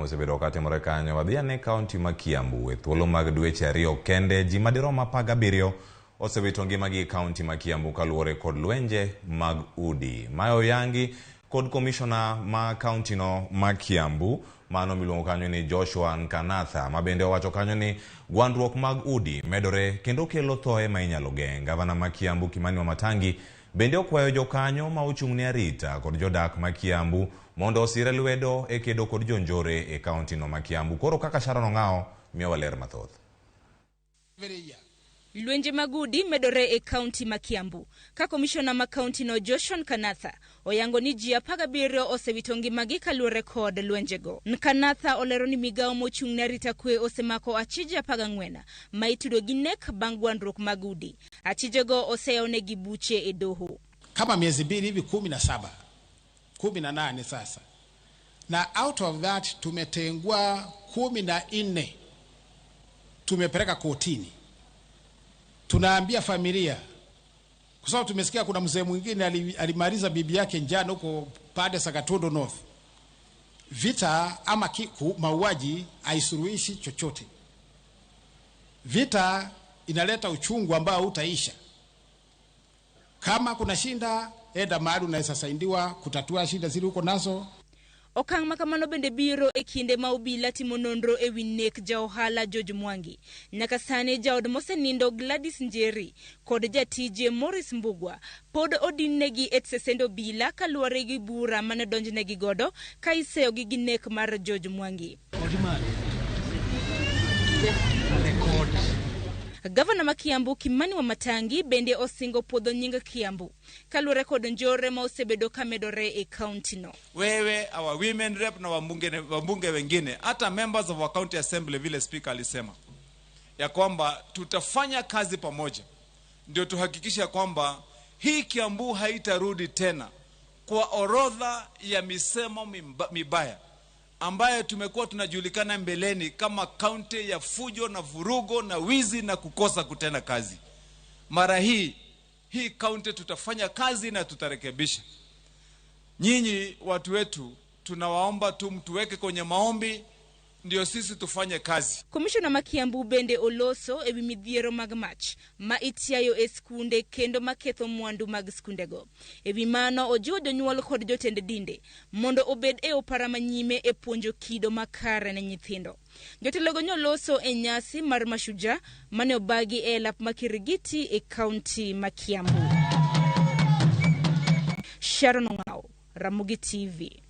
Osebedo katimore kanyo. Wadhi ane kaunti ma Kiambu. E thuolo mag dweche ariyo kende, ji madirom 17 osewito ngimagi e kaunti ma Kiambu kaluwore kod lwenje mag udi. Mae oyangi kod komishona ma kauntino ma Kiambu, mano miluongo kanyo ni Joshua Nkanatha, ma bende owacho kanyo ni gwandruok mag udi medore kendo kelo thoe ma inyalo geng'. Gavana ma Kiambu Kimani Wamatangi bende okwayo jokanyo ma ochung' ne arita kod jodak ma Kiambu mondo osire lwedo e kedo kod jonjore e kauntino ma Kiambu. Koro kaka Sharon Ong'awo miyowa ler mathoth. Lwenje mag udi medore e kaunti ma Kiambu ka komishona ma kauntino Joshua Nkanatha oyango ni ji 17 osewito ngimagi kaluwore kod lwenjego. Nkanatha olero ni migawo mochung' ne arita kwe osemako achije 14 ma itudo gi nek bang' gwandruok mag udi. Achijego oseyawonegi buche e doho. Kama miezi 2 hivi 17, 18 sasa, na out of that tumetengua 14 tumepeleka kotini. Tunaambia familia, kwa sababu tumesikia kuna mzee mwingine alimaliza bibi yake njano huko pande za Gatundu North. Vita ama mauaji haisuluhishi chochote. Vita inaleta uchungu ambao hutaisha. Kama kuna shinda, enda mahali unaweza saidiwa kutatua shida zile uko nazo. Okang' ma kamano bende biro e kinde ma obila timo nonro e wi nek ja ohala George Mwangi. Nyaka sani jaod mosenindo Gladys Njeri kod jatije Morris Mbugua pod odinnegi e sesend obila kaluwore gi bura mane donjnegi godo ka iseyogi gi nek mar George Mwangi. Gavana ma Kiambu Kimani Wamatangi bende osingo puodho nying Kiambu kaluwore kod njore ma osebedo ka medore e kaunti no. Wewe, our women rep na wabunge wengine, hata members of our county assembly, vile speaker alisema ya kwamba tutafanya kazi pamoja ndio tuhakikishe kwamba hii Kiambu haitarudi tena kwa orodha ya misemo mibaya ambayo tumekuwa tunajulikana mbeleni kama kaunti ya fujo na vurugo na wizi na kukosa kutenda kazi. Mara hii kaunti tutafanya kazi na tutarekebisha. Nyinyi watu wetu tunawaomba tu mtuweke kwenye maombi ndio sisi tufanye kazi. Komishona ma Kiambu bende oloso ewi midhiero mag mach ma itiayo e skunde kendo maketho mwandu mag skundego. Ewi mano ojiwo jonyuol kod jotend dinde mondo obed e opara manyime e puonjo kido makare ne nyithindo. Jotelogo nyoloso e nyasi mar Mashujaa mane obagi e lap ma Kirigiti e kaunti ma Kiambu. Sharon Ong'awo, Ramogi TV.